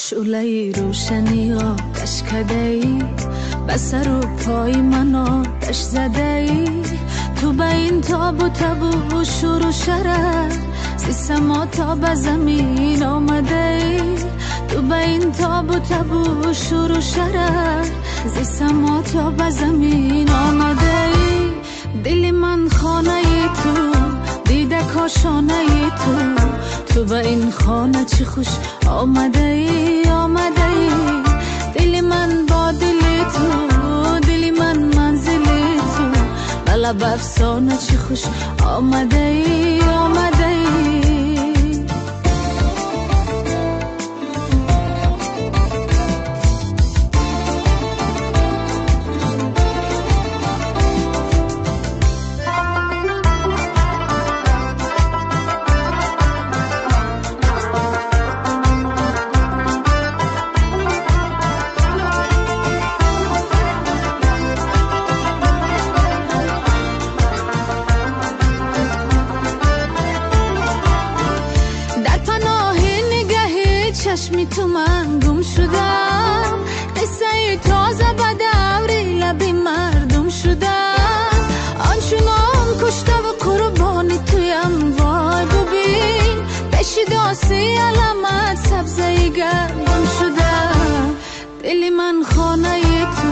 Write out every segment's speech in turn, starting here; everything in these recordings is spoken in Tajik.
Шӯълаи рӯшанӣ оташ кадаӣ, ба сару пои ман оташ задаӣ. Ту ба ин тобу табу шуру шарар, зи само то ба замин омадаӣ. Ту ба ин тобу табу шуру шарар, зи само то ба замин омадаӣ. Дили ман хонаи ту, дида кошонаи ту. Ту ба ин хона чӣ хуш омадаӣ, омадаӣ. Дили ман бо дили ту, дили ман манзили ту. Ба лаб афсона чӣ хуш омадаӣ, омадаӣ. Чашми ту ман гум шудам, қиссаи тоза ба даври лаби мардум шудам. Ончунон куштаву қурбони туям, вой бубин, пеши доси аламат сабзаи гандум шудам. Дили ман хонаи ту,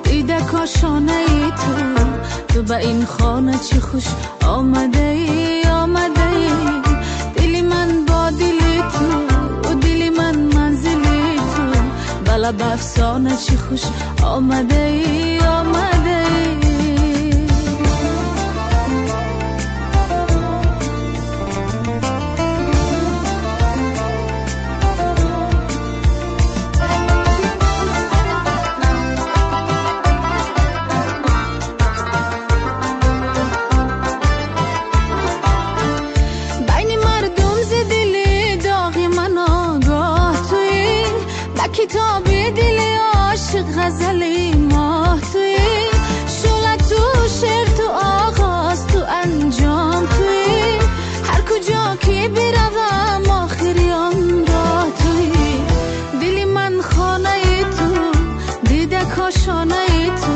дида кошонаи ту. Ту ба ин хона чӣ хуш омадаӣ, омадаӣ. Дили ман бо дили ту, дили ман манзили ту. Ба лаб афсона чӣ хуш омадаӣ, омадаӣ. Байни мардум зи дили доғи ман огоҳ туӣ, ба китоби дили ошиқ ғазали моҳ туӣ. Шӯъла ту, шеър ту, оғоз ту, анҷом туӣ. Ҳар куҷо ки биравам охири он роҳ туӣ. Дили ман хонаи ту, дида кошонаи ту.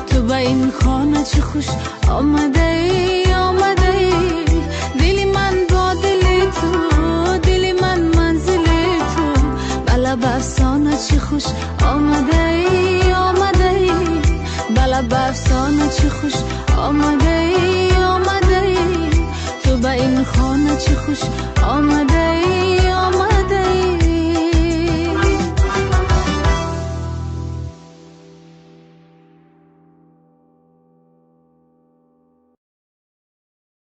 Ту ба ин хона чӣ хуш омадаӣ, омадаӣ. Дили ман бо дили ту, дили ман манзили ту. Ба лаб афсона чӣ хуш омадаӣ, омадаӣ. Ба лаб афсона чӣ хуш омадаӣ, омадаӣ. Ту ба ин хона чӣ хуш омадаӣ.